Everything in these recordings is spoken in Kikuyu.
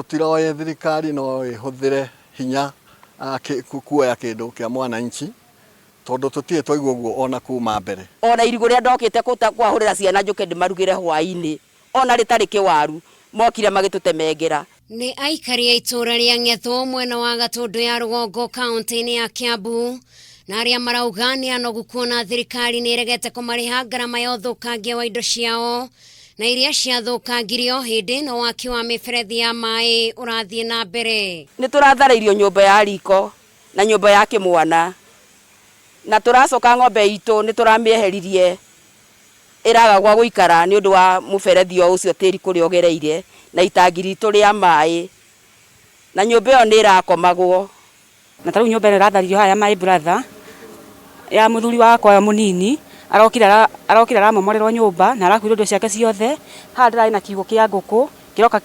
Tũtiroĩ thirikari no ĩhũthĩre hinya kuoya kĩndũ kĩa mwananchi tondũ tũtirĩ twaigua ũguo ona kuma mbere. Ona irigũ rĩrĩa ndokĩte kwahũrĩra ciana njũke ndĩmarugĩre hwaĩ-inĩ ona rĩtarĩ kĩwaru, mokire magĩtũtemengera. Nĩ aikari a itũũra rĩa Ng'ethũ mwena wa Gatũndũ ya rũgongo kaũntĩ-inĩ ya Kiambu na arĩa marauga nĩ anogu kuona thirikari nĩ ĩregete kũmarĩha ngarama ya ũthũkangia wa indo ciao na iria ciathũkangirio hĩndĩ ĩno waki wa mĩberethi ya maĩ ũrathiĩ na mbere. Nĩ tũratharĩirio nyũmba ya riko na nyũmba ya kĩmwana, na tũracoka ng'ombe itũ nĩ tũramĩeheririe ĩraga gwa gũikara nĩ ũndũ wa mũberethi o ũcio tĩri kũrĩa ũgereire na itangi ritũ rĩa maĩ, na nyũmba ĩyo nĩ ĩrakomagwo. Na ta rĩu nyũmba ĩno ĩratharirio haha ya my brother, ya mũthuri wakwa mũnini, arokire arokire aramomorerwo nyũmba na arakuirwo indo ciake ciothe. Haha ndĩrarĩ na kiugũ kĩa ngũkũ kĩroka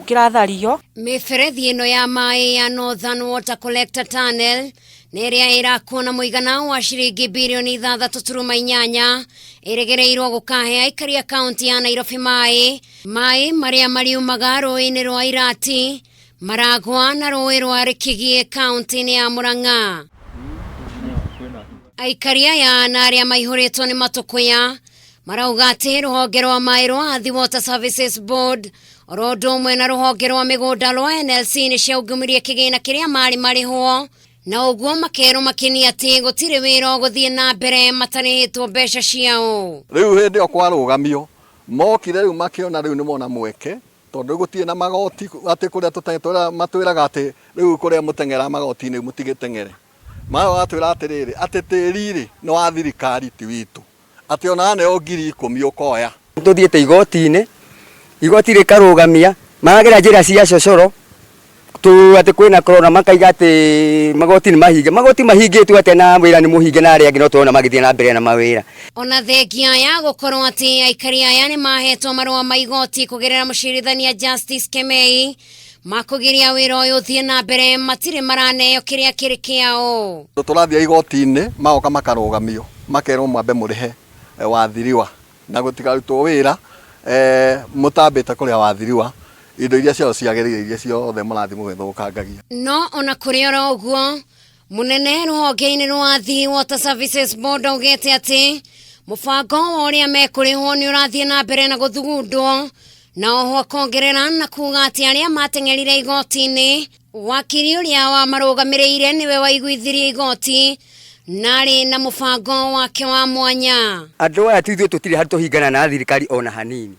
kĩrathario. Mĩberethi ĩno ya maĩ ya Northern Water Collector Tunnel nĩ ĩrĩa ĩrakwo na mũigana wa ciringi birioni 6.8 ĩregereirwo gũkahe aikari a kaunti ya Nairobi maĩ maĩ marĩa mariumaga rũĩ-inĩ rwa Irati Maragwa na rũĩ rwa Rĩkĩgiĩ kaunti-inĩ ya Murang'a. Aikari aya na arĩa maihũrĩtwo nĩ matũkũya marauga atĩ rũhonge rwa maĩ rwa Athi Water Services Board oro ũndũ ũmwe na rũhonge rwa mĩgũnda rwa NLC nĩ ciaungumirie kĩgĩna kĩrĩa marĩ marĩhwo na ũguo makerwo makĩni atĩ gũtirĩ wĩra ũgũthiĩ na mbere matarĩhĩtwo mbeca ciao. Rĩu hĩndĩ ĩyo kwarũgamio mokire rĩu makĩona rĩu nĩ mona mweke tondũ rĩu gũtirĩ na magoti atĩ kũrĩa tũteng'era matwĩraga atĩ rĩu kũrĩa mũteng'era magoti-inĩ mũtigĩteng'ere. Magatwĩra atĩrĩrĩ atĩ tĩri rĩ nĩ wa thirikari ti witũ, atĩ ona waneo 10,000 ũkoya. Tũthiĩte igoti-inĩ, igoti rĩkarũgamia, maragera njĩra cia cocoro, atĩ kwĩna corona makaiga atĩ magoti nĩ mahinge. Magoti mahingĩtwo atĩa na wĩra nĩ mũhinge na arĩa angĩ no tũrona magĩthiĩ na mbere na mawĩra. Ona thengia ya gũkorwo atĩ aikari aya nĩ mahetwo marũa ma igoti kũgerera mũcirithania Justice Kemei makũgiria wĩra ũyũ ũthiĩ na mbere matirĩ maraneo kĩrĩa kĩrĩ kĩao. Tũrathiĩ igoti-inĩ magoka makarũgamio makerwo mwambe mũrĩhe wathiriwa na gũtikarutwo wĩra mũtambĩte kũrĩha wathiriwa indo iria ciao ciagĩrĩire iria ciothe mũrathiĩ mũgĩthũkangagia. No ona kũrĩ oro ũguo mũnene rũhonge-inĩ rwa Athi Water Services Board augĩte atĩ mũbango wa ũrĩa mekũrĩhwo nĩ ũrathiĩ na mbere na gũthugundwo na oho akongerera na kuga atĩ arĩa mateng'erire igoti-inĩ wakiri ũrĩa wamarũgamĩrĩire nĩwe waiguithirie igoti na arĩ na mũbango wake wa mwanya. Andũ aya ti ithuĩ tũtirĩ handũ tũhingana na thirikari ona hanini.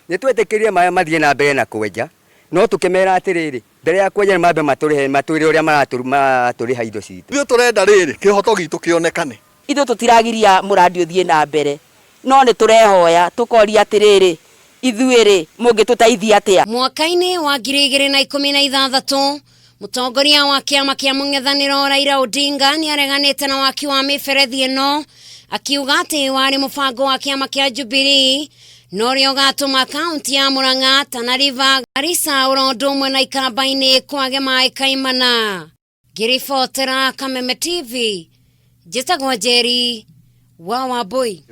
Nĩ twetĩkĩrire maĩ mathiĩ na mbere na kwenja, no tũkĩmera atĩrĩrĩ, mbere ya kwenja nĩ mambe matũrĩhe, matwĩre ũrĩa maratũrĩha indo citũ. Ithuĩ tũrenda rĩrĩ, kĩhoto gitũ kĩonekane. Ithuĩ tũtiragiria mũrandi ũthiĩ na mbere, no nĩ tũrehoya tũkoria atĩrĩrĩ, ithuĩ-rĩ, mũngĩtũteithia atĩa? Mwaka-inĩ wa 2016 mũtongoria wa kĩama kĩa mũng'ethanĩro Raila Odinga nĩ areganĩte na waki wa mĩberethi ĩno akiuga atĩ warĩ mũbango wa kĩama kĩa Jubilee na ũrĩa ũgatũma kaunti ya Murang'a, Tana River, Garissa oro ũndũ ũmwe na Ikamba-inĩ kwage maĩ kaimana. Ngĩribotera Kameme TV, njĩtagwo Njeri wa Wambui.